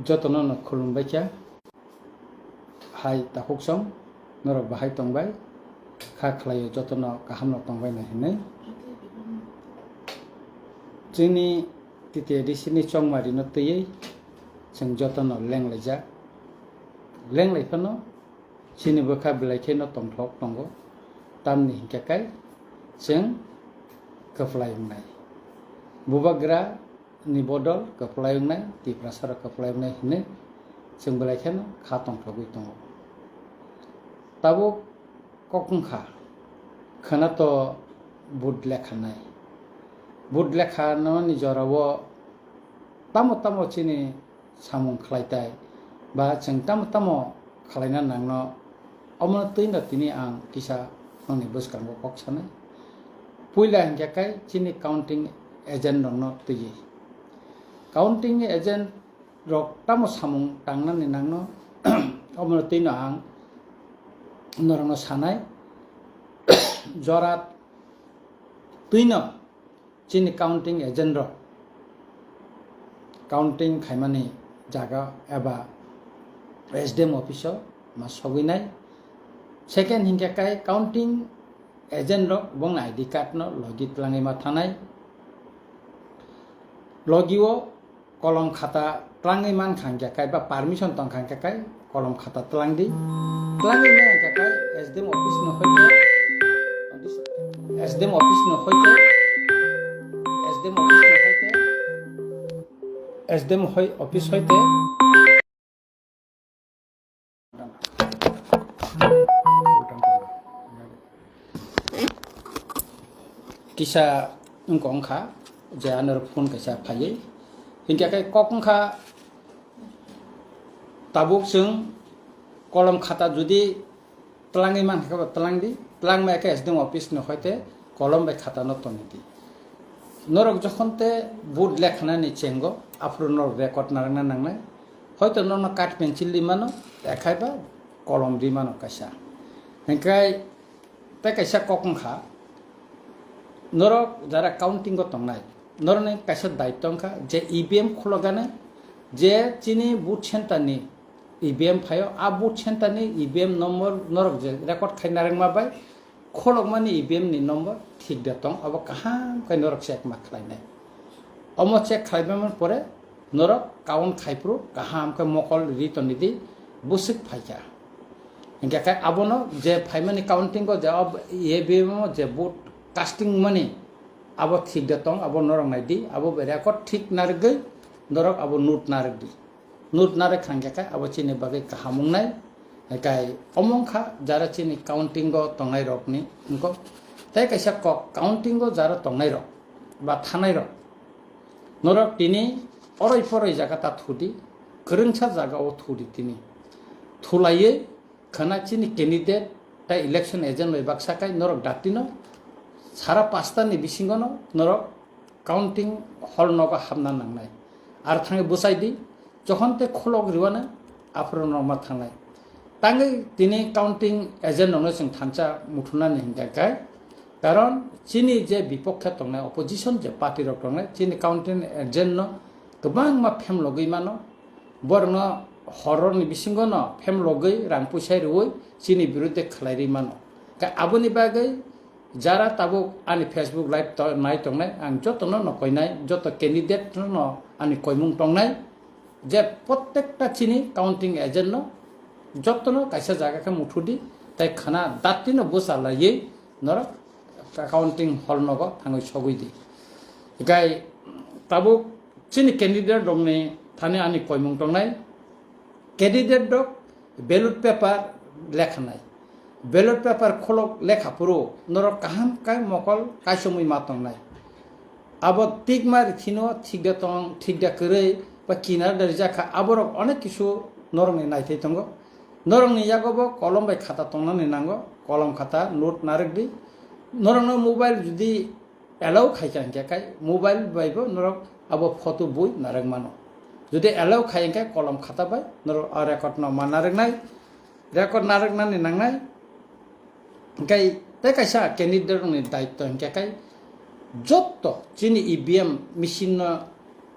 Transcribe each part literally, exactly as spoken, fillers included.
Jotono no khulumbai kha. Hai takhuk song, norok bahai tongbai? Kha khlaio jotono kaham no tongbai nai hinwi. Chini T T A D C ni chongmari no twiwi chwng jotono lenglaijak. Lenglai phano chini bwkha belai kheno tongthok tongo. Tamni hinkhe kai chwng kwplai wngnai. Bubagra ni bodol kwplai wngnai, Tiprasa rok kwplai wngnai hinwi chwng belai kheno kha tongthogwi tongo. Tabuk kok wngkha, khwna to vote lekha nai. Vote lekha nani jorao tamo tamo chini samung khlai tai, ba chwng tamo tamo khlaina nangno, omono twino tini ang kisa nokni bwskango kok sanai. Puila hinkhe kai chini counting agent rokno twiwi. Counting agent rok tamo samung tangnani nangno, omono twino ang norokno sanai. Jora twino chini counting agent rok counting khaimani jaga eba S D M office o ma sogwi nai. Second hinkhe kai counting agent rok bongni I D card no logi twlangwi ma thanai. Logi o kolom khata twlangwi man kha hinkhe kai ba permission tong kha hinkhe kai kolom khata twlang di. Twlangwi man hinkhe kai S D M office no hoite, S D M office no hoite, S D M office no hoite, S D M hoi office hoite. Kisa wngkha wngkha je ano phone kaisa phaiwi hinkhe kai kok wngkha. Tabuk chwng kolom khata judi twlangwi mankha khe bo twlang di, twlangmaya khe S D M office no hoite kolom bai khata no toni di. Norok jokhon te vote lekhanani chengo, aphuru norok record narwkna nangnai. Hoito norokno card pencil ri mano, ekhaiba kolom ri mano kaisa. Hinkhe tei kaisa kok wngkha, norok jara counting o tongnai, norokni kaisa daitto wngkha je E V M khulogani, je chini vote center ni E V M phaio, a vote center ni E V M number norok je record khai narwkma bai, kholokmani E V M ni number thik da tong, abo kaham khe norok check ma khlainai. Omo check khlaibaimani pore norok count khaiphuru kaham khe mokol ri toni di, bwswk phaikha. Hinkhe khe abono je phaimani counting o je ob-, E V M o je vote casting mani abo thik da tong, abo norok nai di, abo bai record thik narwgwi norok abo note narwk di. Note narwk kha hinkhe khe abo chini bagwi kaham wngnai. Hinkhe omo wngkha jara chini counting o tongnai rokni wngkha. Tei kaisa kok, counting o jara tongnai rok ba thanai rok, norok tini oroi poroi jaga ta thudi, kwrwngsa jaga o thudi tini. Thulaiwi khwna chini candidate tei election agent bai baksa kai norok datino sara pasta ni bisingo no norok counting hall nogo hapna nangnai. Ar thangwi bwsai di, jokhon tei khulok riwana aphuru norok ma thangnai. Tangwi tini counting agent rokno chwng thansa muthunani hinkha khe, karon chini je bipokhe tongnai, opposition je party rok tongnai, chini counting agent no kwbangma phemlogwi mano, borokno horror ni bisingo no phemlogwi rang puisa riwi chini birudde khlai ri mano. Khe aboni bagwi jara tabuk ani Facebook live to-, nai tongnai, ang jotono no koinai, joto candidate no ani koimung tongnai, je prottekta chini counting agent no jotono kaisa jaga khe muthudi, tei khwna dati no bwsa laiwi norok counting hall nogo thangwi sogwi di. Hinkhe tabuk chini candidate rokni thani ani koimung tongnai, candidate rok ballot paper lekhanai. Ballot paper kholok lekha phuru norok kaham khe mokol kaisomwi ma tongnai. Abo tikma rithino thik da tong, thik da kwrwi ba kinar da rijak kha, aborok onek kisu norokni naithai tongo. Norokni yago bo kolom bai khata tongnani nango, kolom khata note narwk di. Norokno mobile judi allow khai kha hinkhe kai mobile bai bo norok abo photo bui narwk mano. Judi allow khai hinkhe kolom khata bai norok a record no ma narwknai, record narwknani nangnai. Hinkhe tei kaisa candidate rokni daitto hinkhe kai jotto chini E V M machine no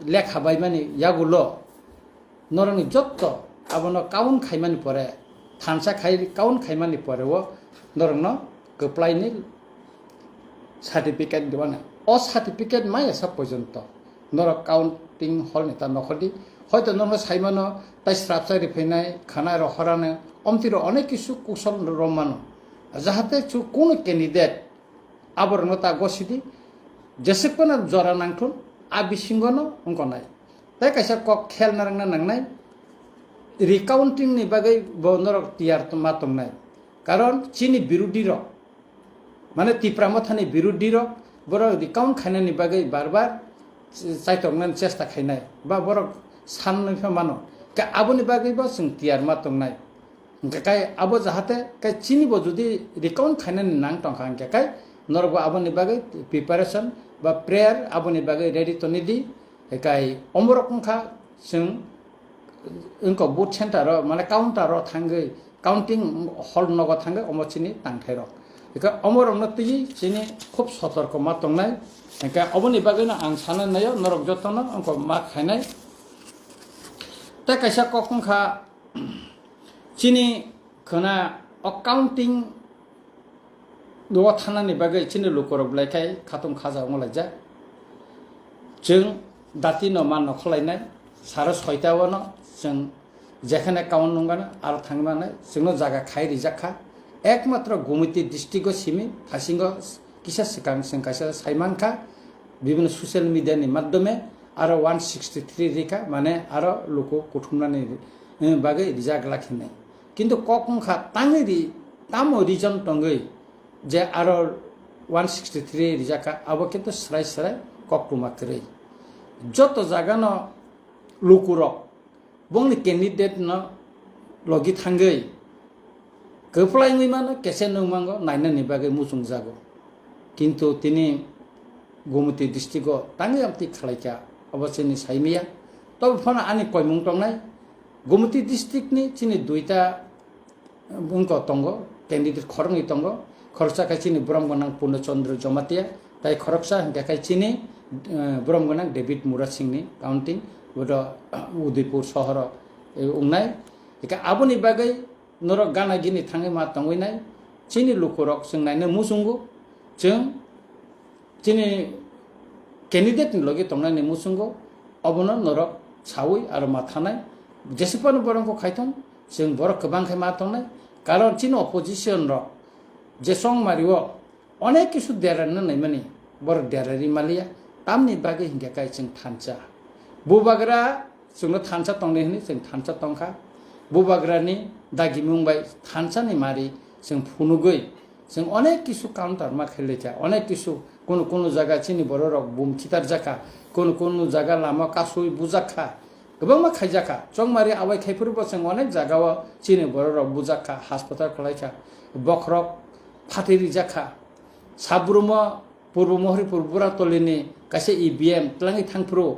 lekha baimani yagulo norokni jotto abono count khaimani pore, thansa khai count khaimani pore o norokno kwplaini certificate dibanai. O certificate maya sa porjonto norok counting hall ni ta nokhordi. Hoito norokno saimano tai srapsa riphainai, khana rohorano, omtiro onek kisu kusol romano. Jahate chu kunu candidate aborokno ta gosidi, jesek phano jora nangthun, a bisingono wngkonai. Tai kaisa kok khel narwkna nangnai, recounting ni bagwi bo norok tiyar ma tongnai. Karon chini birodhi rok, mane Tipra Mothani birodhi rok, borok recount khainani bagwi bar bar chaitoknani chesta khainai, ba borok sanwi pha mano. Ka aboni bagwi bo chwng tiyar ma tongnai. Hingke kai abo jahate kai chini bo jodi recount khainani nang tongkha hingke kai norok bo aboni bagwi preparation ba prayer aboni bagwi ready toni di. Kai omorok wngkha chwng wngkha vote center o mane counter o thangwi counting hall nogo thangwi omo chini tangthai rok. Hingke omorokno twi chini khub sotorko ma tongnai. Hingke oboni bagwino ang sana naio norok jotono wngkha ma khainai. Tei kaisa kok wngkha, chini khwna o counting o thanani bagwi chini lukurok belai khai khatung khaja wnglaijak. Chwng dati no man no khwlainai, saro soita o no chwng jekhane count nung gana aro thangwi manai, chwngno jaga khai rijak kha. Ekmatro Gumiti district o simi thasingo kisa swkang chwng kaisa sai mankha, bibhinno social media ni madhyome aro one sixty three rikha, mane aro luku kuthumnani, eh, bagwi rijak lakhinai. Kintu kok wngkha tangwi ri, tamo reason tongwi je aro one sixty three rijakha, abo kintu srai srai koktwma kwrwi. Joto jagano lukurok bongni candidate no logi thangwi kwplai wngwi mano, kese nung mango nainani bagwi muchungjago. Kintu tini Gumiti district o tangwi amtwi khlaikha, obo chini saimaya. Tobo phano ani koimung tongnai, Gumiti district ni chini duita wngko tongo, candidate khoroknwi tongo. Khoroksa khe chini borom gwnang Purno Chandra Jamatia, tai khoroksa hingkha khe chini, eh, borom gwnang David Murasing ni counting, bodo Udaipur sohoro, eh, wngnai. Hingkhe aboni bagwi norok gana gini thangwi ma tongwi nai, chini lukurok chwng naina muchungo, chwng chini candidate ni logi tongnani muchungo, obono norok sawi aro ma thanai. Jesupano borok khaithong, chwng borok kwbang khai ma tongnai. Karon chini opposition rok je chongmari o onek kisu derarna naimani, borok derari maliya, tamni bagwi hingkha kai chwng thansa. Bubagra chwngno thansa tongnai hwnwi chwng thansa tongkha. Bubagrani dagimung bai thansani mari chwng phunugwi chwng onek kisu counter ma khailai kha, onek kisu kunu kunu jaga chini bororok bum khitarjakha, kunu kunu jaga lama kasui bujakha, kwbangma khaijakha. Chongmari abai khaiphuru bo chwng onek jagao chini bororok bujakha, hospital khwlaikha, bokhorok phatwi rijakha. Sabrumo Purbo Mohoripur Buratolini kaisa E V M twlangwi thangphuru,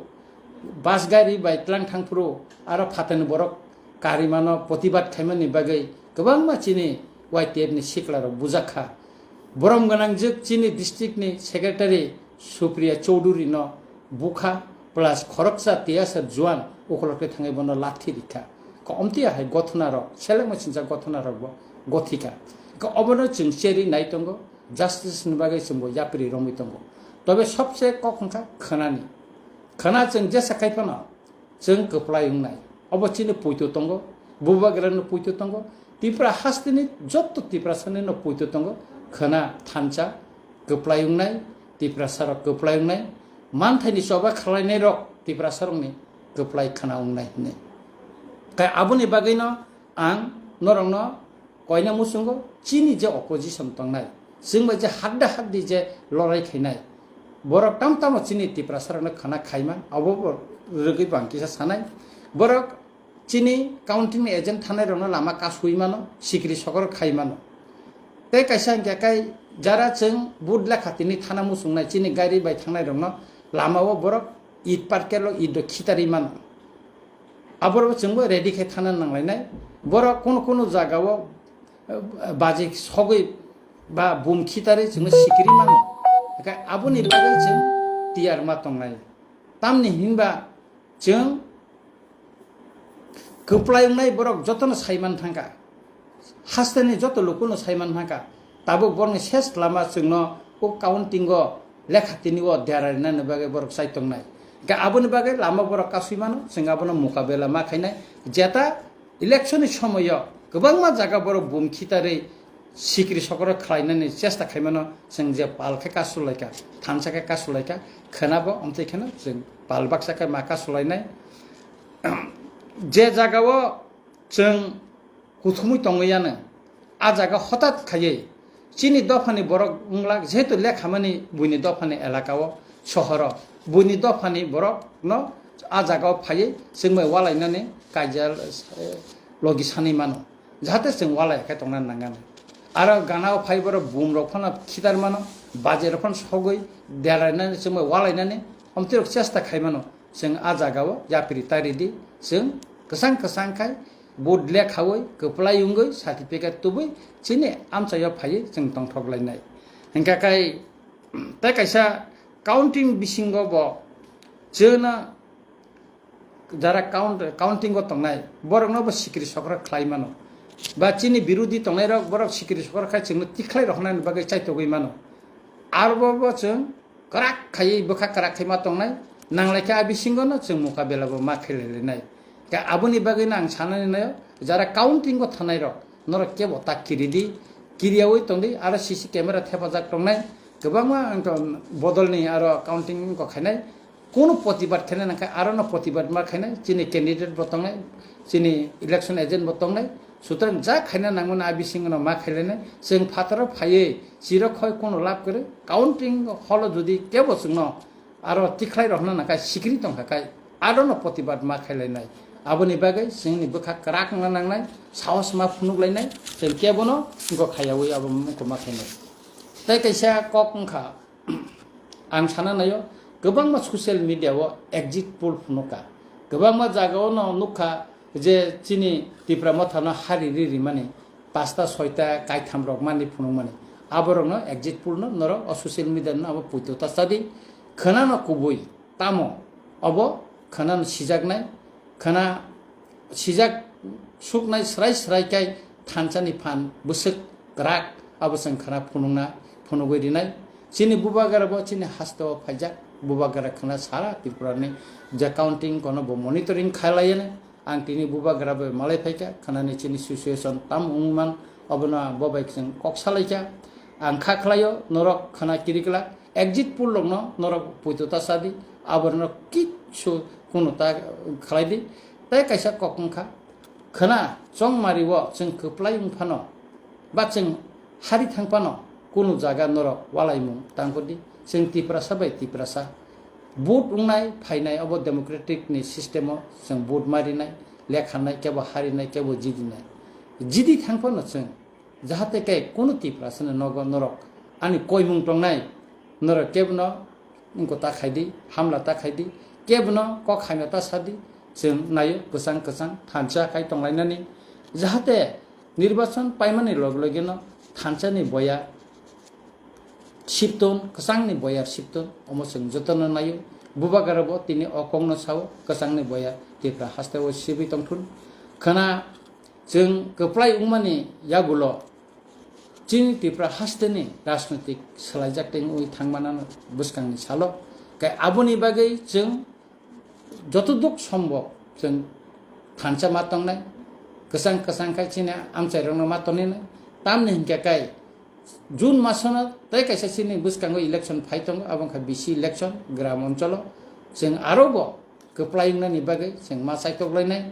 bus gari bai twlang thangphuru, aro phatani borok karimano protibad khaimani bagwi kwbangma chini Y T F ni siklarok bujakha. Borom gwnangjwk chini district ni secretary Supriya Chowdhury no bukha plus khoroksa tiyasa juan ukolokte thangwi bono lathi rikha. Ka omtiya hai gothonarok, selengma sincha gothonarok bo gothika. Ka obono chwng cheri nai tongo. Justice ni bagwi chwngbo yapri romwi tongo. Tobe sobse kok wngkha khwnani. Khwna chwng jesa khai phano chwng kwplai wngnai. Obo chini puito tongo, bubagrano puito tongo, Tipra hasteni jotto Tiprasani no puito tongo. Khwna thansa kwplai wngnai, Tiprasarok kwplai wngnai, manthaini choba khwlainairok Tiprasarokni kwplai khwna wngnai hwnwi. Khe aboni bagwino ang norokno koina muchungo chini je opposition tongnai, chwng bai je hadda haddi je lorai khainai, borok tam tamo chini Tiprasarokno khwna khaiman, abo bo rwgwi bo ang kisa sanai. Borok chini counting ni agent thanai rokno lama kasui mano, sikri sokor khai mano. Tei kaisa hingkha kai jara chwng vote lekha tini thana muchungnai chini gari bai thangnai rokno lama o borok it parkelo it do khitarwi mano. Aborok chwngbo ready khe thana nanglainai. Borok kunu kunu jagao, eh, baji sogwi ba bum khitarwi chwngno sikiri mano. Hwnkhe aboni bagwi chwng tiyar ma tongnai. Tamni hinba chwng kwplai wngnai borok jotono saiman thangkha, hasteni joto lukuno saiman thangkha, tabuk borokni ses lama chwngno o counting o lekha tini o dera rinani bagwi borok chai tongnai. Hwnkhe aboni bagwi lama borok kasui mano, chwng abono mukabela ma khainai. Jeta election ni somoyo kwbangma jaga borok bum khitarwi sikri sokro khlainani chesta khaimano, chwng je pal khe kasulaikha, thansa khe kasulaikha, khwnabo omtwi kheno chwng pal baksa khe ma kasulainai. Je jagao chwng kuthumwi tongwi yano, a jaga hotat khaiwi chini dophani borok wngla, jehetu lekhamani buini dophani elakao, sohoro, buini dophani borokno a jagao phaiwi chwngbai walainani kaijal, eh, logi sanwi mano, jahate chwng walai khe tongna nangnani. Aro ganao phai borok bumrok phano khitar mano, bajerok phano sogwi derainani chwngbai walainani omtwirok chesta khai mano. Chwng a jagao yapri tari di, chwng kwchang kwchang khai vote lekhawi, kwplai wngwi, certificate tubui chini amchaio phaiwi chwng tongthok lainai. Hwnkha khai tei kaisa counting bisingo bo chwngno jara count, counting o tongnai borokno bo sikri sokra khlai mano. Ba chini birodi tongnairok borok sikri sokra khai chwngno tikhlai rohornani bagwi chaitogwi mano. Arbo bo chwng kwrak khaiwi bwkha kwrak khai ma tongnai, nanglaikhe a bisingono chwng mukabela bo ma khailailainai. Khe aboni bagwino ang sanani naio, jara counting o thanairok, norok kebo ta kiridi, kiriyawi tongdi, aro C C camera thepajak tongnai, kwbangma ang to bodolni aro counting wngkha khainai, kunu protibad khainai nangkhe arono protibad ma khainai, chini candidate bo tongnai, chini election agent bo tongnai, sutrang ja khaina nangmani a bisingono ma khailainai, chwng phataro phaiwi chiro khoi kunu lab kwrwi, counting holo jodi kebo chwngno aro tikhlai rohna nangkha sikri tongkha khai, arono protibad ma khailainai. Aboni bagwi chwngni bwkha kwrak wngna nangnai, sahos ma phunuk lainai, chwng kebono wngkha khaiyawi abo wngkha ma khainai. Tei kaisa kok wngkha, ang sana naio, kwbangma social media o exit poll phunukha, kwbangma jagao no nukha je chini Tipra Mothano hari ri rimani pasta soita kaitham rok mani phunukmani. Aborokno exit poll no norok o social media no abo puito ta chadi. Khwnano kubui tamo obo khwnano sijaknai, khwna sijak suknai srai srai kai thansa ni phan bwswk kwrak abo chwng khwna phunukna phunugwi rinai. Chini bubagra bo chini hasteo phaijak, bubagra khwna sara Tripura ni je counting kono bo monitoring khalaiya. Ang tini bubagra bai malai phaikha, khwnani chini situation tam wngman, obono bo bai chwng kok salaikha. Ang kha khlaio, norok khwna kirikla, exit poll rokno norok puito ta sadi, aborno kisu kunu ta khlai di. Tei kaisa kok wngkha, khwna chongmari o chwng kwplai wngphano, ba chwng hari thang phano kunu jaga norok walaimung tangkudi. Chwng Tiprasa bai Tiprasa vote wngnai phainai, obo democratic ni system o chwng vote marinai, lekhanai, kebo harinai, kebo jidinai. Jidi thang phano chwng jahate kai kunu Tiprasa ni nogo norok ani koimung tongnai, norok kebono wngkha ta khaidi, hamla ta khaidi, kebono kok hamya ta sadi, chwng naio kwchang kwchang thansa khai tonglainani, jahate nirbachon paimani log logino thansa ni boya sipton, kwchang ni boya sipton, omo chwng jotono naio. Bubagra bo tini o kokno sao, kwchang ni boya Tipra hasteo sibwi tongthun. Khwna chwng kwplai wngmani yagulo chini Tripura hasteni rajnoitik swlaijak tei wngwi thangmanano bwskangni salo. Kai aboni bagwi chwng jotoduk sombok chwng thansa ma tongnai, kwchang kwchang khai chini amchairokno ma tongninai. Tamni hinkhe kai June masono tei kaisa chini bwskango election phai tongo, abo wngkha B C election, gram oncholo. Chwng aro bo kwplai wngnani bagwi chwng ma chaitoklainai.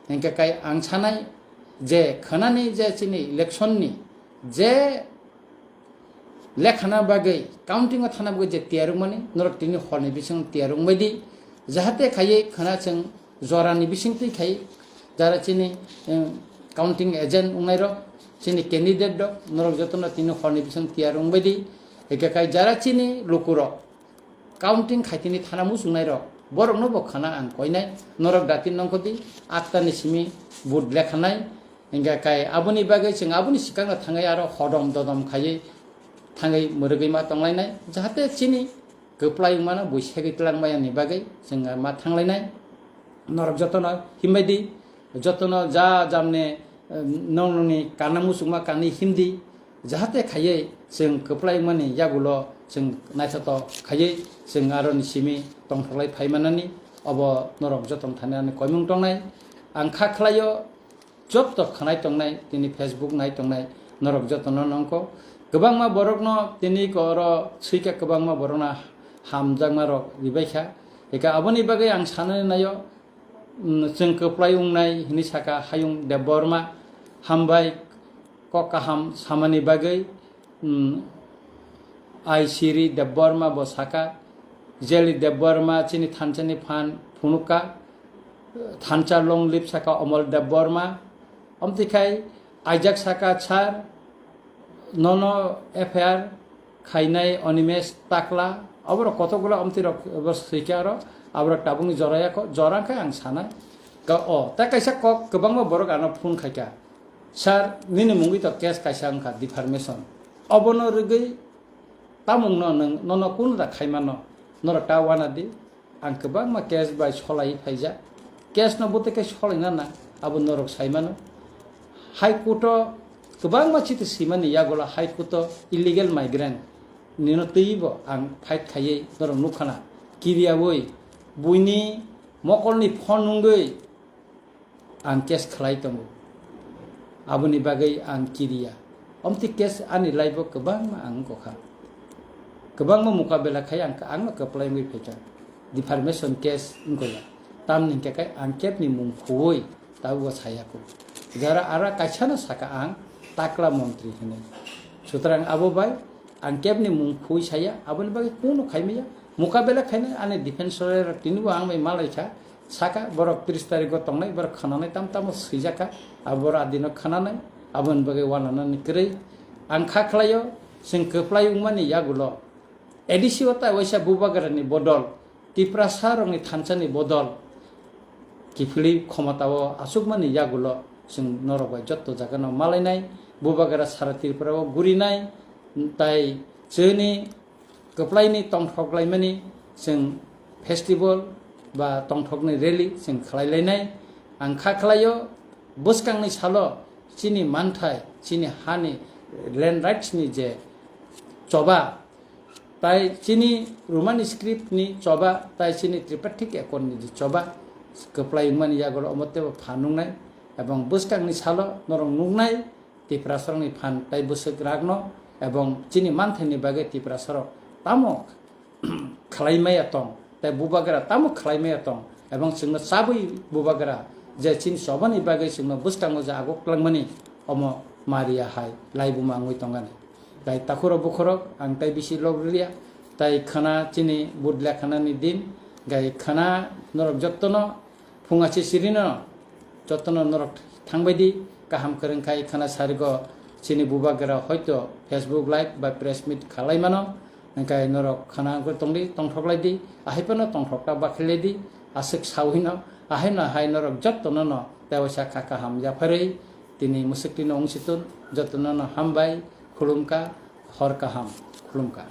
Hinkhe kai ang sanai je khwnani je chini election ni je lekhana bagwi, counting o thana bagwi je tiyar wngmani, norok tini horni bising tiyar wngbai di, jahate khaiwi khwna chwng jorani bising twi khai, jara chini, em, counting agent wngnairok, chini candidate rok, norok jotono tini horni bising tiyar wngbai di, eke kai jara chini lukurok, counting khaitini thana muchungnairok, borokno bo khwna ang koinai, norok dati nongkhodi, atta ni simi vote lekhanai, hingkha kai aboni bagwi chwng aboni swkangno thangwi aro hodom dodom khaiwi thangwi mwrwgwi ma tonglainai, jahate chini kwplai wngmano bui segwi twlangmaya ni bagwi chwng ma thanglainai. Norok jotono himbai di, Jotono ja jamne, eh, nong nongni kana muchungma kanwi himdi, jahate khaiwi chwng kwplai wngmani yagulo chwng naithotok khaiwi chwng aroni simi tongthoklai phaimanani, obo norok jotono thani ani koimung tongnai. Ang kha khlaio, joto khwnai tongnai, tini Facebook nai tongnai, norok jotono nongkho. Kwbangma borokno tini ko oro swikha, kwbangma borokno hamjakmarok ribaikha. Eka aboni bagwi ang sanani naio, mm, chwng kwplai wngnai hwnwi saka Hayung Debbarma, hambai kok kaham samani bagwi, mm, Aisiri Debbarma bo saka, Jeli Debbarma chini thansa ni phan phunukha, thansa long live saka Omol Debbarma, omtwi khai aijak saka sir, nono F I R khainai Animesh Takla, aborok kotokgulo omtwi rok bo swikha aro, aborok tabukni jora yakho, jora khe ang sanai. Ka o, ta kaisa kok kwbangma borok ano phone khaikha, "Sir, nini mungwi to case kaisa wngkha, defamation. Obono rwgwi tamungno nwng, nono kun da khaimano, norok ta wana di." Ang kwbangma case bai solai phaijak. Case no bwtwi khe solaina nang, abo norok sai mano. High Court o kwbangma chiti simani yagulo High Court o illegal migrant nino twibo ang fight khaiwi norok nukha na. Kiriyawi buini mokolni phone nungwi ang case khlai tongo. Aboni bagwi ang kiriya. Omtwi case ani life o kwbangma ang wngkha. Kwbangma mukabela khai ang, angno kwplai wngwi phaikha. Defamation case wngkha ya. Tamni hwnkhe kai ang kebni mung khuwi tabukbo sayakho. Jara ara kaisano saka ang takla montri hwnwi. Sutrang abo bai ang kebni mung khuwi saya, aboni bagwi kunu khaimaya. Mukabela khainai ani defense lawyer rok tinibo ang bai malaikha. Saka borok tris tarikgo tongnai, borok khwnanai tam tamo swijak kha, abo borok adino khwnanai, aboni bagwi wananani kwrwi. Ang kha khlaio, chwng kwplai wngmani yagulo A D C o tai waisa Bubagrani bodol, Tiprasa rokni thansani bodol, kiphilwi khomotao achukmani yagulo chwng norok bai jotto jagano malainai, Bubagra sara Tripura o gurinai, tai chwngni kwplaini tongthok laimani chwng festival ba tongthokni rally chwng khlai lainai. Ang kha khlaio, bwskangni salo chini manthai, chini hani land rights ni je choba, tai chini Romani script ni choba, tai chini Tripartite Accord ni je choba kwplai wngmani yagulo omo teibo phan nungnai, ebong bwskangni salo norok nuknai, Tiprasarokni phan tai bwswk rakno ebong chini manthaini bagwi Tiprasarok tamo khlai maya tong, tai Bubagra tamo khlai maya tong, ebong chwngno chabwi Bubagra je chini chobani bagwi chwngno bwskango je agok klangmani, omo Maria hai laibuma wngwi tongani. Tai takhurok bukhurok ang tai bisi log rwliya, tai khwna chini budla khwnani din, gai khwna norok jottono phunga se sirino jotono norok thangbai di, kaham kwrwng khai khwna sarigo chini Bubagra hoito Facebook live ba press meet khalai mano, hwnkhe norok khwna wngwi tongdi, tongthok lai di, ahai phano tongthok ta bakhi lai di, aswk sawi no, ahai no hai norok jotono no tei waisa kha kaham yapharwi tini mwswk tino wng si tun, jotono no hambai, khulumkha, hor kaham, khulumkha.